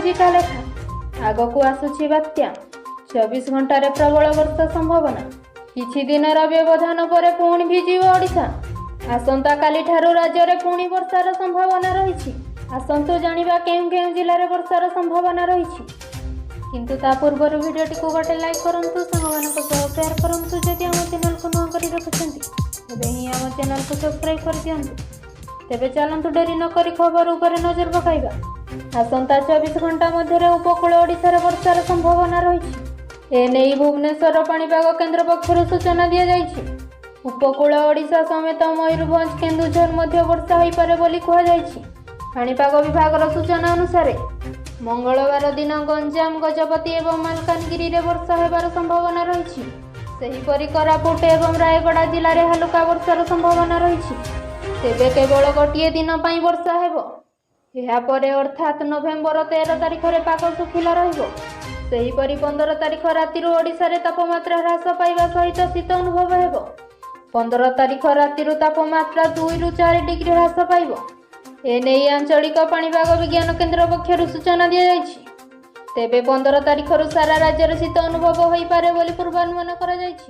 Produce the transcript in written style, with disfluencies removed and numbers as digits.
ପଞ୍ଜିକା ଲେଖା। ଆଗକୁ ଆସୁଛି ବାତ୍ୟା, 24 ଘଣ୍ଟାରେ ପ୍ରବଳ ବର୍ଷା ସମ୍ଭାବନା। କିଛି ଦିନର ବ୍ୟବଧାନ ପରେ ପୁଣି ଭିଜିବ ଓଡ଼ିଶା। ଆସନ୍ତାକାଲିଠାରୁ ରାଜ୍ୟରେ ପୁଣି ବର୍ଷାର ସମ୍ଭାବନା ରହିଛି। ଆସନ୍ତୁ ଜାଣିବା କେଉଁ କେଉଁ ଜିଲ୍ଲାରେ ବର୍ଷାର ସମ୍ଭାବନା ରହିଛି। କିନ୍ତୁ ତା ପୂର୍ବରୁ ଭିଡ଼ିଓଟିକୁ ଗୋଟେ ଲାଇକ୍ କରନ୍ତୁ, ସାଙ୍ଗମାନଙ୍କ ସହ ସେୟାର କରନ୍ତୁ। ଯଦି ଆମ ଚ୍ୟାନେଲକୁ ନୂଆ କରି ରଖୁଛନ୍ତି, ତେବେ ହିଁ ଆମ ଚ୍ୟାନେଲକୁ ସବସ୍କ୍ରାଇବ୍ କରିଦିଅନ୍ତୁ। ତେବେ ଚାଲନ୍ତୁ, ଡେରି ନକରି ଖବର ଉପରେ ନଜର ପକାଇବା। ଆସନ୍ତା 24 ଘଣ୍ଟା ମଧ୍ୟରେ ଉପକୂଳ ଓଡ଼ିଶାରେ ବର୍ଷାର ସମ୍ଭାବନା ରହିଛି। ଏନେଇ ଭୁବନେଶ୍ୱର ପାଣିପାଗ କେନ୍ଦ୍ର ପକ୍ଷରୁ ସୂଚନା ଦିଆଯାଇଛି। ଉପକୂଳ ଓଡ଼ିଶା ସମେତ ମୟୂରଭଞ୍ଜ, କେନ୍ଦୁଝର ମଧ୍ୟ ବର୍ଷା ହୋଇପାରେ ବୋଲି କୁହାଯାଇଛି। ପାଣିପାଗ ବିଭାଗର ସୂଚନା ଅନୁସାରେ ମଙ୍ଗଳବାର ଦିନ ଗଞ୍ଜାମ, ଗଜପତି ଏବଂ ମାଲକାନଗିରିରେ ବର୍ଷା ହେବାର ସମ୍ଭାବନା ରହିଛି। ସେହିପରି କୋରାପୁଟ ଏବଂ ରାୟଗଡ଼ା ଜିଲ୍ଲାରେ ହାଲୁକା ବର୍ଷାର ସମ୍ଭାବନା ରହିଛି। ତେବେ କେବଳ ଗୋଟିଏ ଦିନ ପାଇଁ ବର୍ଷା ହେବ। ଏହାପରେ ଅର୍ଥାତ୍ ନଭେମ୍ବର 13 ତାରିଖରେ ପାଗ ଶୁଖିଲା ରହିବ। ସେହିପରି 15 ତାରିଖ ରାତିରୁ ଓଡ଼ିଶାରେ ତାପମାତ୍ରା ହ୍ରାସ ପାଇବା ସହିତ ଶୀତ ଅନୁଭବ ହେବ। 15 ତାରିଖ ରାତିରୁ ତାପମାତ୍ରା 2ରୁ 4 ଡିଗ୍ରୀ ହ୍ରାସ ପାଇବ। ଏନେଇ ଆଞ୍ଚଳିକ ପାଣିପାଗ ବିଜ୍ଞାନ କେନ୍ଦ୍ର ପକ୍ଷରୁ ସୂଚନା ଦିଆଯାଇଛି। ତେବେ 15 ତାରିଖରୁ ସାରା ରାଜ୍ୟରେ ଶୀତ ଅନୁଭବ ହୋଇପାରେ ବୋଲି ପୂର୍ବାନୁମାନ କରାଯାଇଛି।